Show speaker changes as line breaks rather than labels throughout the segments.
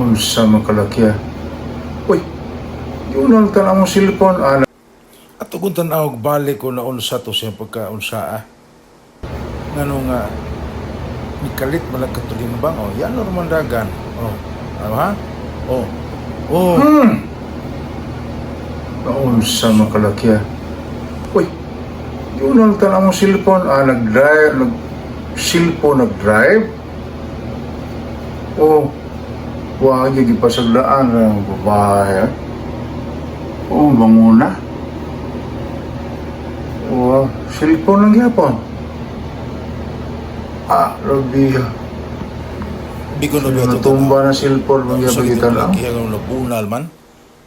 Naunsa man kalakiha. Uy, yun ang tanang mong cellphone. Ah,
At kung tan-aw balik ko na unsa to siya pagkaunsa ah. Ngano nga nikalit man lang katulimbang, oh yan normal dagan. Oh, ano ha? Oh. Oh.
Naunsa man kalakiha. Uy, yun ang tanang mong cellphone. Ah, nag-drive, nag cellphone nag-drive. Oh, wag yung ipasagdaan ng babae. Ah. Oh, banguna. Oh, cellphone lang gyapon. Ah, rabi.
Bigon na biya to.
Natumba na cellphone man
Sa
gyapon
gitong
kita lang.
laki ang nabunal man.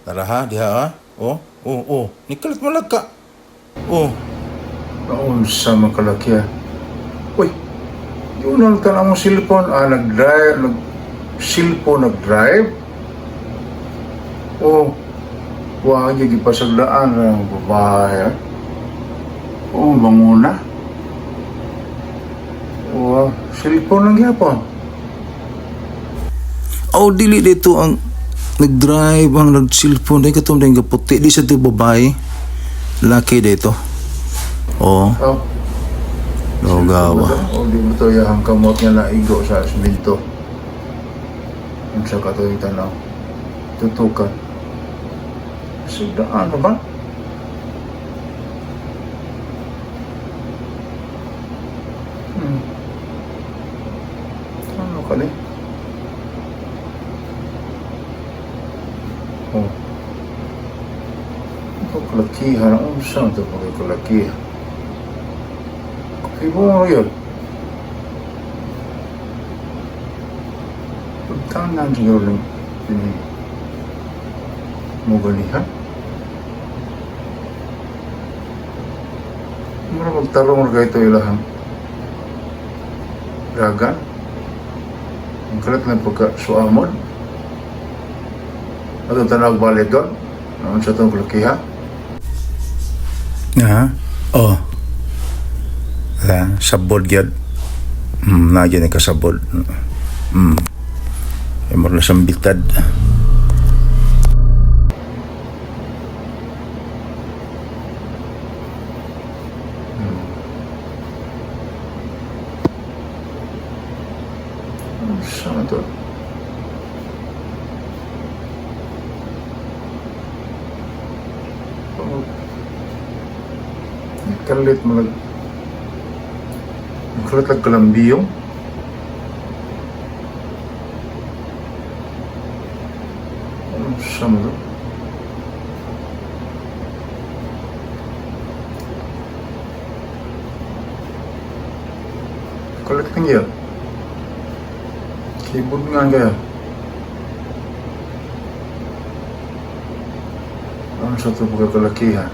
Tara ha, diha ha. Oh, oh, oh. Nikalit man lang ka. Oh.
Naunsa man kalakiha. Uy, yun ang tanang mong cellphone. Ah, nag-drive, nag cellphone nag-drive. Oh, wag yung ipasagdaan ng babae. Ah. Oh, banguna. Oh, cellphone lang gyapon.
Oh, dili dito ang nag-drive ang nag-cellphone dahil katong dahil kaputi di sa ito babae. Laki dito. Oh,
Oh,
logawa.
Oh, di mo to yahang kamot nga naigo sa simento. Unsa ka to yung tanaw? Tutukan. Sugdaan na ba? Ano ka ni? Oh. Ito kalakihan. Unsa ito pagkakalakihan? Ibo yun. Pagtanan siguro ng ini mo ganihan. Mura magtarong ra ito ilahang dagan. Ang kalat na pagka suamod. Ato tanaw balik doon. Noon sa itong kalakiha.
Ha? Oh. Ha, sabod gyud. Na gyud ka sabod. Ay mo na sambitad.
Ano sa ito? Oh. Nagkalit mo nag... Nagkalit lang kalambiyong. Ano sa mo ito? Kalit lang yun. Keyboard nga kaya. Ano sa ito pagkakalakihan?